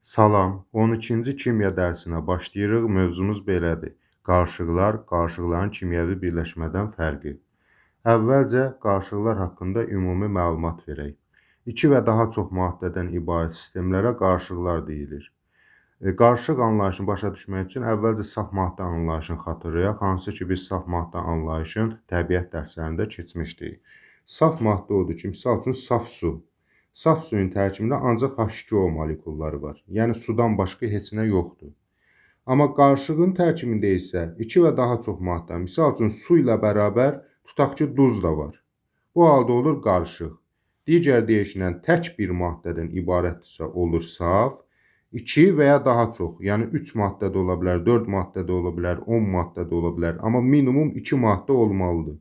Salam, 12-ci kimya dərsinə başlayırıq. Mövzumuz belədir: Qarışıqlar, qarışıqların kimyəvi birləşmədən fərqi. Əvvəlcə qarışıqlar haqqında ümumi məlumat verək. İki və daha çox maddədən ibarət sistemlərə qarışıqlar deyilir. Qarışıq anlayışını başa düşmək üçün əvvəlcə saf maddə anlayışını xatırlayaq, hansı ki biz saf maddə anlayışını təbiət dərslərində keçmişdik. Saf maddə odur ki, misal üçün saf su. Saf suyun tərkibində ancaq H2O molekulları var. Yəni sudan başqa heç nə yoxdur. Amma qarışığın tərkibində isə iki və daha çox maddə, misal üçün su ilə bərabər tutaq ki, duz da var. Bu halda olur qarışıq. Digər deyişlə tək bir maddədən ibarətdirsə olur saf, 2 və ya daha çox, yəni 3 maddə də ola bilər, 4 maddə də ola bilər, 10 maddə də ola bilər, amma minimum 2 maddə olmalıdır.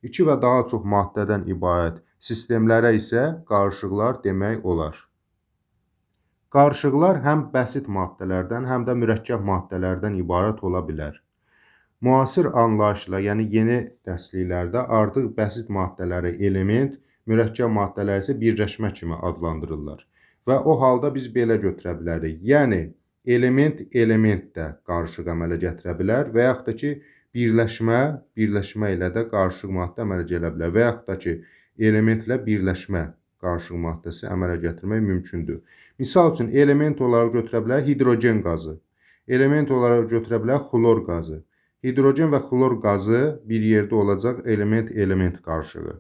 2 və daha çox maddədən ibarət sistemlərə isə qarışıqlar demək olar. Qarışıqlar həm bəsit maddələrdən, həm də mürəkkəb maddələrdən ibarət ola bilər. Müasir anlayışla, yəni yeni dərsliklərdə artıq bəsit maddələri element, mürəkkəb maddələri isə birləşmə kimi adlandırırlar. Və o halda biz belə götürə bilərik. Yəni element element də qarışıq əmələ gətirə bilər və yaxud da ki birləşmə birləşmə ilə də qarışıq maddə əmələ gələ bilər və yaxud da ki elementlə birləşmə qarışıq maddəsi əmələ gətirmək mümkündür. Misal üçün element olaraq götürə bilərik hidrogen qazı, element olaraq götürə bilərik xlor qazı. Hidrogen və xlor qazı bir yerdə olacaq element-element qarışığı.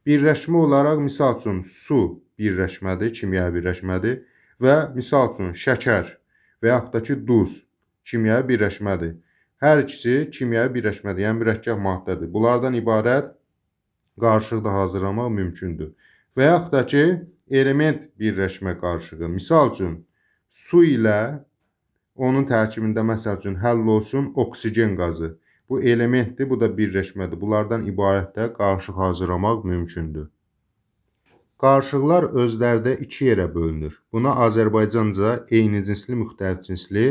Birləşmə olaraq misal üçün su birləşmədir, kimyəvi birləşmədir və misal üçün şəkər və yaxud da ki duz kimyəvi birləşmədir. Hər ikisi kimyəvi birləşmədir, yəni mürəkkəb maddədir. Bunlardan ibarət qarışıq da hazırlamaq mümkündür. Və yaxud da ki element birləşmə qarışığı. Misal üçün su ilə onun tərkibində məsəl üçün həll olsun oksigen qazı. Bu elementdir, bu da birləşmədir. Bunlardan ibarət də qarışıq hazırlamaq mümkündür. Qarışıqlar özləri də iki yerə bölünür. Buna Azərbaycanca eyni cinsli, müxtəlif cinsli,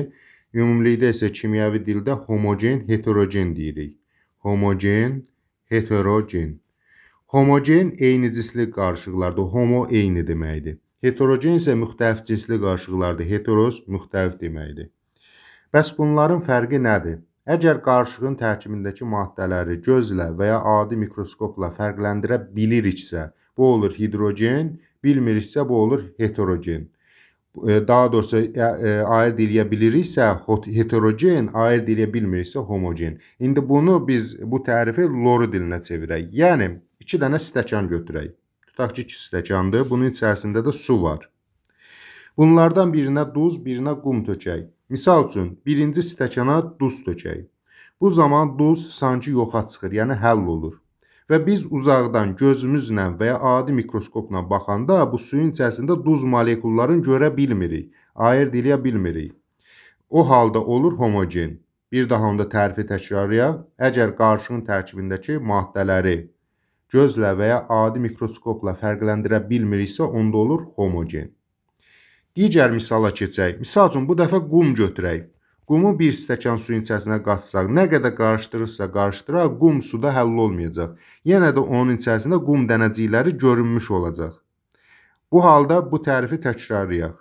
ümumilikdə isə kimyəvi dildə homogen, heterogen deyirik. Homogen, heterogen. Homogen eyni cinsli qarışıqlardır. Homo eyni deməkdir. Heterogen isə müxtəlif cinsli qarışıqlardır. Heteros müxtəlif deməkdir. Bəs bunların fərqi nədir? Əgər qarışığın tərkibindəki maddələri gözlə və ya adi mikroskopla fərqləndirə biliriksə, bu olur hidrogen, bilmiriksə bu olur heterogen. Daha doğrusu ayırd eləyə biliriksə heterogen, ayırd eləyə bilmiriksə homogen. İndi bunu biz bu tərifi loru dilinə çevirək. Yəni 2 dənə stəkan götürək. Tutaq ki 2 stəkandır. Bunun içərisində də su var. Bunlardan birinə duz, birinə qum tökək. Misal üçün, birinci stəkana duz tökək. Bu zaman duz sanki yoxa çıxır, yəni həll olur. Və biz uzaqdan gözümüzlə və ya adi mikroskopla baxanda bu suyun içərisində duz molekullarını görə bilmirik, ayırd eləyə bilmirik. O halda olur homogen. Bir daha onda tərifi təkrarlayaq. Əgər qarışığın tərkibindəki maddələri gözlə və ya adi mikroskopla fərqləndirə bilmiriksə, onda olur homogen. Digər misala keçək. Misal üçün, bu dəfə qum götürək. Qumu bir stəkan suyun içərisinə qatsaq, nə qədər qarışdırırsa qarışdıraq, qum suda həll olmayacaq. Yenə də onun içərisində qum dənəcikləri görünmüş olacaq. Bu halda bu tərifi təkrarlayaq.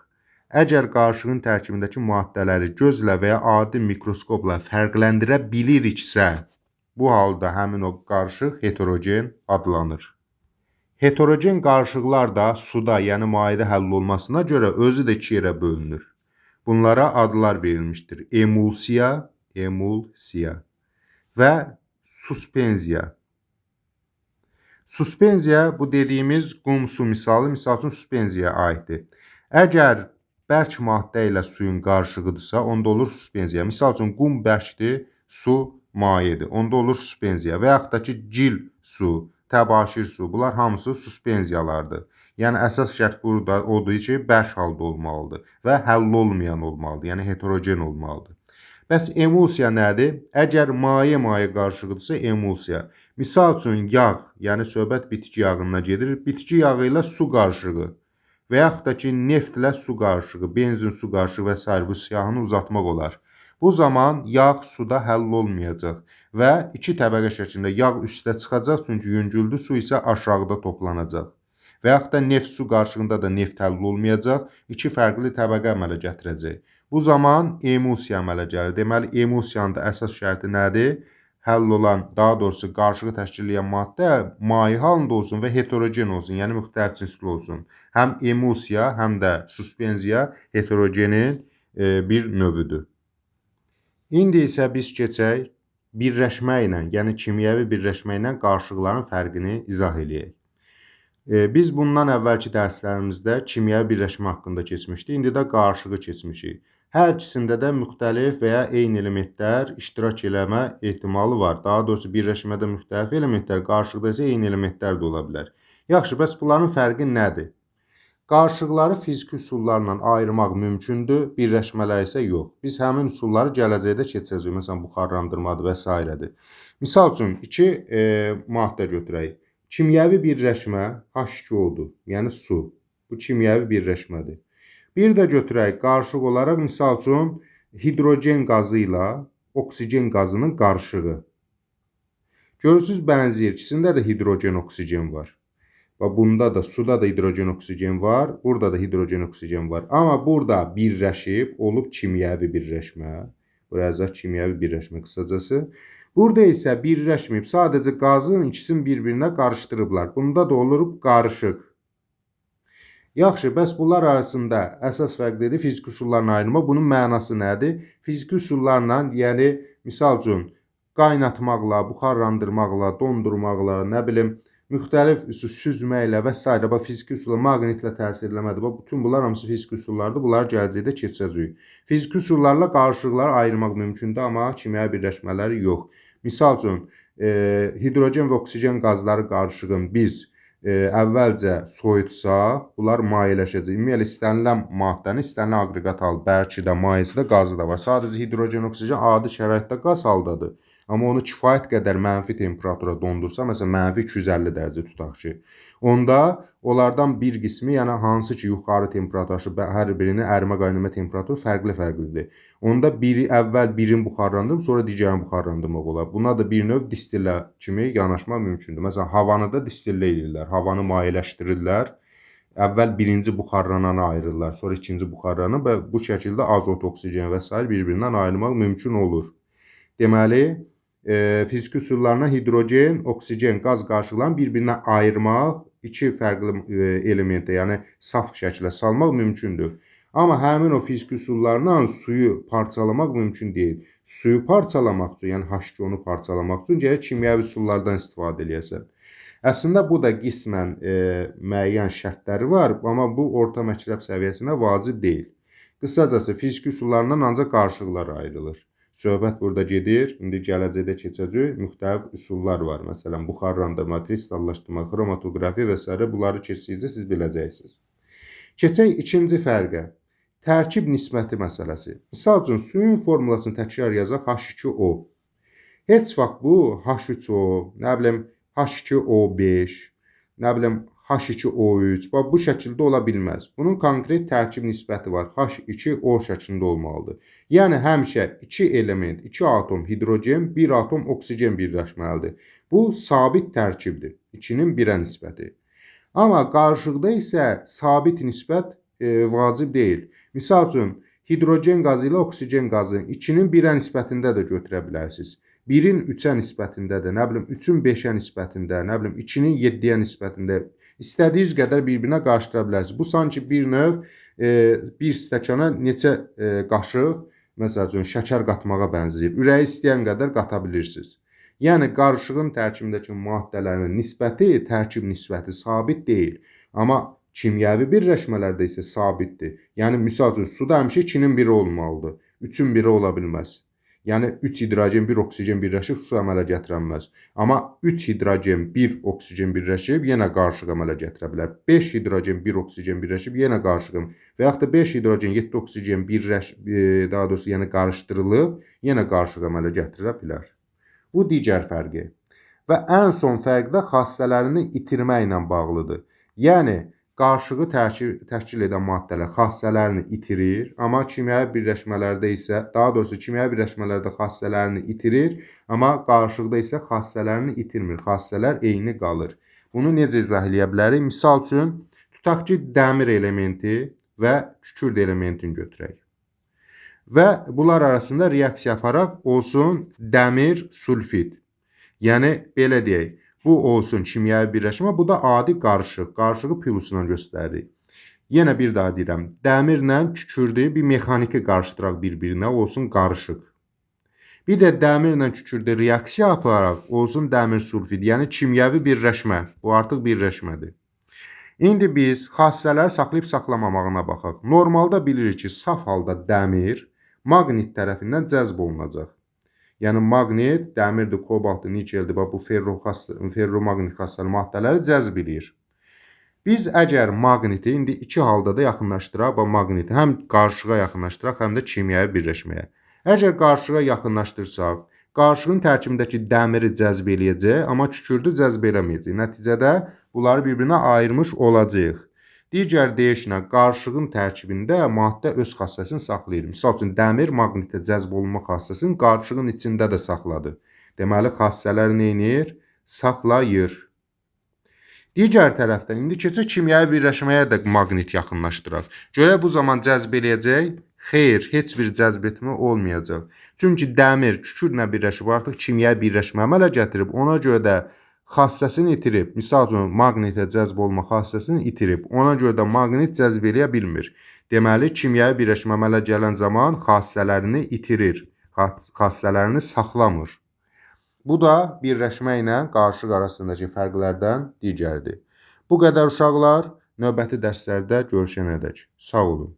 Əgər qarışığın tərkibindəki maddələri gözlə və ya adi mikroskopla fərqləndirə biliriksə, bu halda həmin o qarışıq heterogen adlanır. Heterogen qarışıqlar da suda, yəni mayedə həll olmasına görə özü də iki yerə bölünür. Bunlara adlar verilmişdir. Emulsiya, emulsiya və suspenziya. Suspenziya bu dediyimiz qum su misalı, misal üçün suspenziyaya aiddir. Əgər bərk maddə ilə suyun qarışığıdırsa, onda olur suspenziya. Misal üçün qum bərkdir, su mayedir. Onda olur suspenziya. Və yaxud da ki gil su, təbaşir su, bunlar hamısı suspenziyalardır. Yəni əsas şərt burada odur ki, bərk halda olmalıdır və həll olmayan olmalıdır, yəni heterogen olmalıdır. Bəs emulsiya nədir? Əgər maye-maye qarışığıdırsa emulsiya. Misal üçün yağ, yəni söhbət bitki yağından gedir. Bitki yağı ilə su qarışığı və yaxud da ki neftlə su qarışığı, benzin su qarışığı və s. bu siyahını uzatmaq olar. Bu zaman yağ suda həll olmayacaq və iki təbəqə şəklində yağ üstə çıxacaq, çünki yüngüldür, su isə aşağıda toplanacaq. Və yaxud da neft su qarışığında da neft həll olmayacaq. İki fərqli təbəqə əmələ gətirəcək. Bu zaman emulsiya əmələ gəlir. Deməli, emulsiyanın da əsas şərti nədir? Həll olan, daha doğrusu qarışığı təşkil edən maddə maye halında olsun və heterogen olsun, yəni müxtəlif cinsli olsun. Həm emulsiya, həm də suspenziya heterogenin bir növüdür. İndi isə biz keçək birləşmə ilə, yəni kimyəvi birləşmə ilə qarışıqların fərqini izah eləyək. Biz bundan əvvəlki dərslərimizdə kimyəvi birləşmə haqqında keçmişdik, indi də qarışığı keçmişik. Hər ikisində də müxtəlif və ya eyni elementlər iştirak eləmə ehtimalı var. Daha doğrusu birləşmədə müxtəlif elementlər, qarışıqda isə eyni elementlər də ola bilər. Yaxşı, bəs bunların fərqi nədir? Qarışıqları fiziki üsullarla ayırmaq mümkündür, birləşmələr isə yox. Biz həmin üsulları gələcəkdə keçəcəyik. Məsələn, buxarlandırmadır və s. Misal üçün, iki maddə götürək. Kimyəvi birləşmə H2O-dur, yəni su. Bu kimyəvi birləşmədir. Bir də götürək qarışıq olaraq, misal üçün, hidrogen qazı ilə oksigen qazının qarışığı. Görürsünüz, bənzəyir. İkisində də hidrogen, oksigen var. Və bunda da, suda da hidrogen, oksigen var, burada da hidrogen, oksigen var. Amma burada birləşib, olub kimyəvi birləşmə. Buraya yazaq kimyəvi birləşmə qısacası. Burada isə birləşməyib, sadəcə qazın ikisini bir-birinə qarışdırıblar. Bunda da olur qarışıq. Yaxşı, bəs bunlar arasında əsas fərq dedi fiziki üsullarla ayırma. Bunun mənası nədir? Fiziki üsullarla, yəni misal üçün qaynatmaqla, buxarlandırmaqla, dondurmaqla, nə bilim, müxtəlif süzməklə və s. Bax, fiziki üsulla, maqnitlə təsir eləmədir. Bax, bütün bunlar hamısı fiziki üsullardır. Bunları gələcəkdə keçəcəyik. Fiziki üsullarla qarışıqları ayırmaq mümkündür, amma kimyəvi birləşmələri yox. Misal üçün, hidrogen və oksigen qazları qarışığını biz əvvəlcə soyutsaq, bunlar mayeləşəcək. Ümumiyyətlə, istənilən maddəni, istənilən aqreqat hal, bərki də, mayesi də, qazı da var. Sadəcə hidrogen, oksigen adi şəraitdə qaz haldadır. Amma onu kifayət qədər mənfi temperatura dondursa, məsələn, mənfi 250 dərəcə tutaq ki, onda onlardan bir qismi, yəni hansı ki yuxarı temperatur, hər birinin ərimə qaynama temperaturu fərqli-fərqlidir. Onda biri, əvvəl birini buxarlandırıb, sonra digərini buxarlandırmaq olar. Buna da bir növ distillə kimi yanaşma mümkündür. Məsələn, havanı da distillə edirlər, havanı mayeləşdirirlər. Əvvəl birinci buxarlananı ayırırlar, sonra ikinci buxarlananı və bu şəkildə azot, oksigen və s. bir-birindən ayırmaq mümkün olur. Deməli, fiziki üsullarla hidrogen, oksigen, qaz qarışıqlarını bir-birinə ayırmaq, iki fərqli elementə, yəni saf şəklə salmaq mümkündür. Amma həmin o fiziki üsullarla suyu parçalamaq mümkün deyil. Suyu parçalamaq üçün, yəni H2O-nu parçalamaq üçün gərək kimyəvi üsullardan istifadə eləyəsən. Əslində bu da qismən müəyyən şərtləri var, amma bu orta məktəb səviyyəsinə vacib deyil. Qısacası fiziki üsullarla ancaq qarışıqlar ayrılır. Söhbət burada gedir, indi gələcəkdə keçəcək müxtəlif üsullar var. Məsələn, buxarlandırma, kristallaşdırma, xromatoqrafiya və s. Bunları keçdikcə siz biləcəksiniz. Keçək ikinci fərqə. Tərkib nisbəti məsələsi. Misal üçün, suyun formulasını təkrar yazaq H2O. Heç vaxt bu H3O, nə bilim H2O5, nə bilim H2O3, bax bu şəkildə ola bilməz. Bunun konkret tərkib nisbəti var. H2O şəklində olmalıdır. Yəni həmişə 2 element, 2 atom hidrogen, 1 atom oksigen birləşməlidir. Bu sabit tərkibdir. 2-nin 1-ə nisbəti. Amma qarışıqda isə sabit nisbət vacib deyil. Misal üçün, hidrogen qazı ilə oksigen qazını 2-nin 1-ə nisbətində də götürə bilərsiniz. 1-in 3-ə nisbətində də, nə bilim 3-ün 5-ə nisbətində, nə bilim 2-nin 7-yə nisbətində istədiyiniz qədər bir-birinə qarışdıra bilərsiniz. Bu sanki bir növ bir stəkana neçə qaşıq, məsəl üçün şəkər qatmağa bənzəyir. Ürəyi istəyən qədər qata bilirsiniz. Yəni qarışığın tərkibindəki maddələrin nisbəti, tərkib nisbəti sabit deyil. Amma kimyəvi birləşmələrdə isə sabitdir. Yəni misal üçün suda həmişə 2-nin 1-i olmalıdır. 3-ün 1-i ola bilməz. Yəni 3 hidrogen, 1 oksigen birləşib su əmələ gətirənməz. Amma 3 hidrogen, 1 oksigen birləşib yenə qarışıq əmələ gətirə bilər. 5 hidrogen, 1 oksigen birləşib yenə qarışıq. Və yaxud da 5 hidrogen, 7 oksigen daha doğrusu yəni qarışdırılıb yenə qarışıq əmələ gətirə bilər. Bu digər fərqi. Və ən son fərq də xassələrini itirmə ilə bağlıdır. Yəni qarışığı təşkil edən maddələr xassələrini itirir, amma kimyəvi birləşmələrdə isə, daha doğrusu kimyəvi birləşmələrdə xassələrini itirir, amma qarışıqda isə xassələrini itirmir. Xassələr eyni qalır. Bunu necə izah eləyə bilərik? Misal üçün, tutaq ki, dəmir elementi və kükürd elementini götürək. Və bunlar arasında reaksiya aparaq olsun dəmir sulfid. Yəni, belə deyək, bu olsun kimyəvi birləşmə, bu da adi qarışıq. Qarışığı plusla göstəririk. Yenə bir daha deyirəm, dəmirlə kükürdü bir mexaniki qarışdıraq bir-birinə, olsun qarışıq. Bir də dəmirlə kükürdü reaksiya aparaq, olsun dəmir sulfid, yəni kimyəvi birləşmə. Bu artıq birləşmədir. İndi biz xassələri saxlayıb saxlamamağına baxaq. Normalda bilirik ki, saf halda dəmir maqnit tərəfindən cəzb olunacaq. Yəni maqnit, dəmirdir, kobaltdır, nikeldir, bax bu ferromaqnit xassəli maddələri cəzb eləyir. Biz əgər maqniti indi iki halda da yaxınlaşdıraq, bax maqniti həm qarışığa yaxınlaşdıraq, həm də kimyəvi birləşməyə. Əgər qarışığa yaxınlaşdırsaq, qarışığın tərkibindəki dəmiri cəzb eləyəcək, amma kükürdü cəzb eləməyəcək. Nəticədə bunları bir-birinə ayırmış olacağıq. Digər deyişlə, qarışığın tərkibində maddə öz xassəsini saxlayır. Misal üçün, dəmir maqnitə cəzb olunma xassəsini qarışığın içində də saxladı. Deməli, xassələr nə edir? Saxlayır. Digər tərəfdən, indi keçək kimyəvi birləşməyə də maqnit yaxınlaşdıraq. Görək bu zaman cəzb eləyəcək? Xeyr, heç bir cəzb etmə olmayacaq. Çünki dəmir kükürdlə birləşib artıq kimyəvi birləşmə əmələ gətirib, ona görə də xassəsini itirib. Misal üçün, maqnitə cəzb olma xassəsini itirib. Ona görə də maqnit cəzb eləyə bilmir. Deməli, kimyəvi birləşmə əmələ gələn zaman xassələrini itirir, xassələrini saxlamır. Bu da birləşmə ilə qarışıq arasındakı fərqlərdən digəridir. Bu qədər uşaqlar, növbəti dərslərdə görüşənədək. Sağ olun.